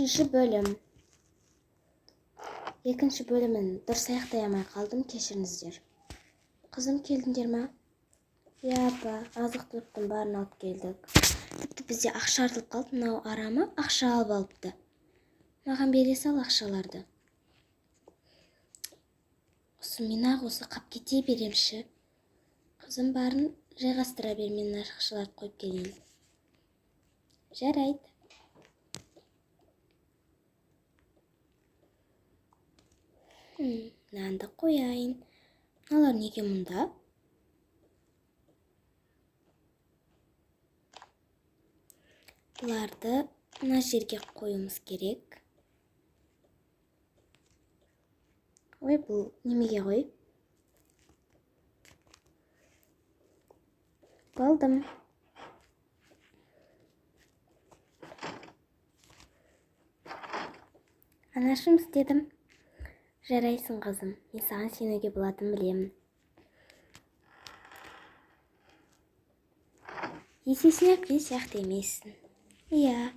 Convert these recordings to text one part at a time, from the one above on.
Үшінші бөлім. Екінші бөлімін дұрыс аяқтай алмай қалдым, кешіріңіздер. Қызым, келдіңдер ма? Иә, апа, азық-түліктің барын алып келдік. Тіпті бізде ақша артылып қалды, мынау арама ақша алып алыпты. Маған бере сал ақшаларды. Осы мен-ақ осы қап кете беремші. Қызым, барын жайғастыра бер, мен ақшаларды қойып келейін. Жарайды. Мынаны қояйын. Мыналар неге мұнда? Бұларды мына жерге қоюымыз керек. Ой, бұл немеге ғой? Болдым. Анашым, істедім. Жарайсың, қызым. Мен саған сенуге болатынын білемін. Есесіне әпке сияқты емессің. Иә.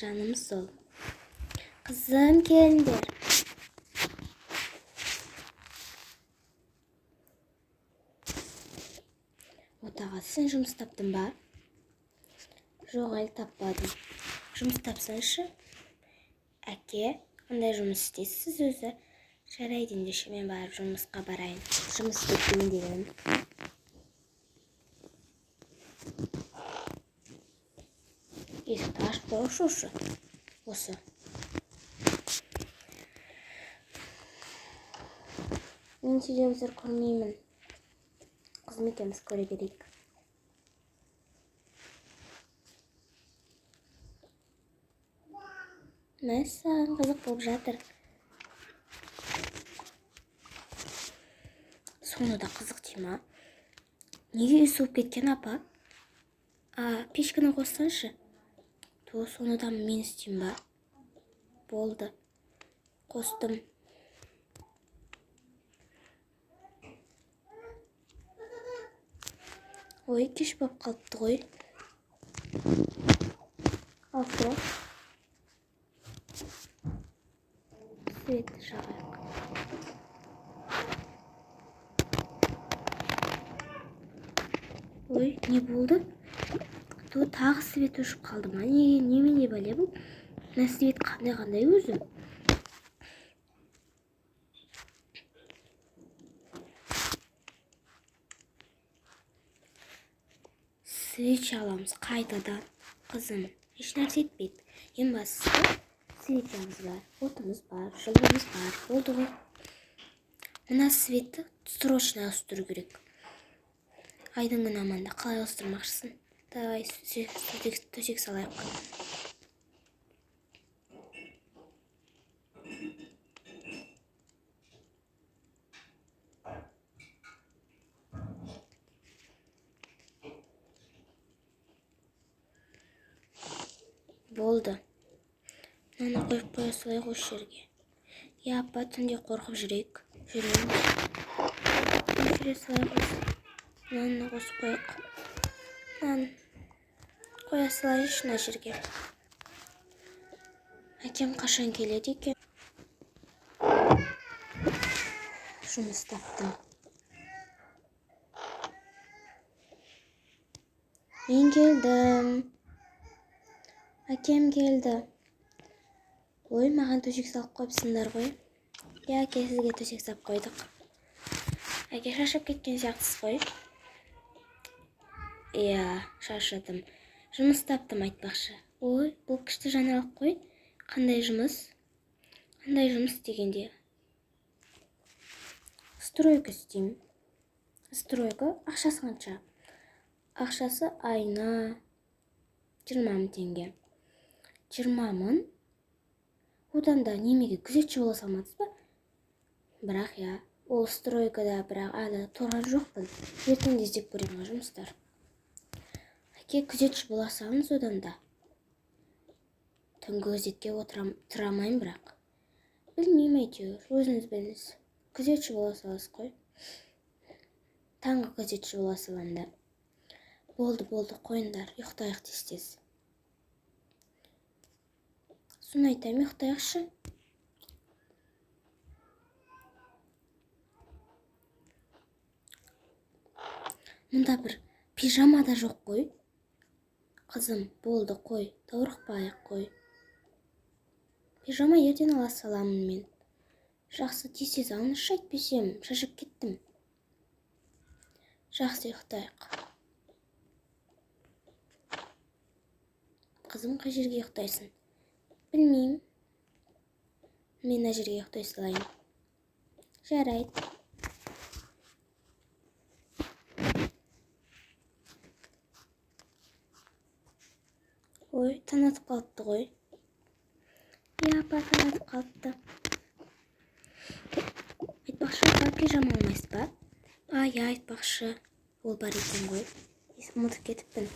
Жаным сол. Қызым, келіңдер. Отағасы, сен жұмыс таптың ба? Жоқ, әлі таппадым. Жұмыс тапсаңшы. Әке, қандай жұмыс істейсіз өзі? Жарайды, ендеше мен барып жұмысқа барайын. Жұмыс істеп келейін дегенім. Есікті ашып қойшы осы. Мен телевизор көрмеймін. Қызым екеуміз көре берейік. Мәссаған, қызық болып жатыр. Соны да қызық дей ма? Неге үй суып кеткен, апа? А, пешкіні қоссаңшы. То, соны да мен істеймін ба? Болды. Қостым. Ой, кеш болып қалыпты ғой. Алты. Светті жағайық. Ой, не болды? То, тағы свет өшіп қалды ма? Неге, немене бәле бұл? Мына свет қандай өзі? Свеча аламыз қайтадан. Қызым, еш нәрсе етпейді. Ең бастысы свечамыз бар, отымыз бар, жылуымыз бар. Болды ғой. Мына светті срочно ауыстыру керек. Айдың күні аманда. Қалай ауыстырмақшысың? Давай төсек салайық. Болды. Мынаны қойып қоя салайық осы жерге. Иә, апа, түнде қорқып жүрейік. Жүреміз. Жүре салайық осы. Мынаны қосып қояйық. Мынаны қоя салайыншы мына жерге. Әкем қашан келеді екен? Жұмыс таптым. Мен келдім. Әкем келді. Ой, маған төсек салып қойыпсыңдар ғой. Иә, әке, сізге төсек салып қойдық. Әке, шаршап кеткен сияқтысыз ғой. Иә, шаршадым. Жұмыс таптым айтпақшы. Ой, бұл күшті жаңалық қой. Қандай жұмыс? Қандай жұмыс дегенде? Стройка істеймін. Стройка, ақшасы қанша? Ақшасы айына 20 мың теңге. 20 мың? Одан да немеге күзетші бола салмадыңыз ба? Бірақ иә, ол стройкада бірақ әлі тұрған жоқпын. Ертең де іздеп көремін ғой жұмыстар. Әке, күзетші бола салыңыз одан да. Түнгі күзетке тұра алмаймын бірақ. Білмеймін әйтеуір, өзіңіз біліңіз. Күзетші бола саласыз ғой. Таңғы күзетші бола саламын да. Болды, болды, қойыңдар, ұйықтайық тез-тез. Соны айтамын, ұйықтайықшы. Мұнда бір пижама да жоқ қой. Қызым, болды қой, даурықпай-ақ қой. Пижама ертең ала саламын мен. Жақсы, тез-тез алыңызшы, әйтпесем шаршап кеттім. Жақсы, ұйықтайық. Қызым, қай жерге ұйықтайсың? Білмеймін. Мен мына жерге ұйықтай салайын. Жарайды. Ой, таң атып қалыпты ғой. Иә, апа, таң атып қалыпты. Айтпақшы, апа, пижама алмайсыз ба? А, иә, айтпақшы, ол бар екен ғой. Ұмытып кетіппін.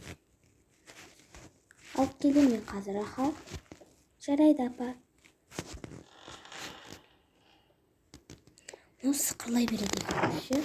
Алып келемін мен қазір, аха. Жарайды, апа. Мынау сықырлай береді екен ше.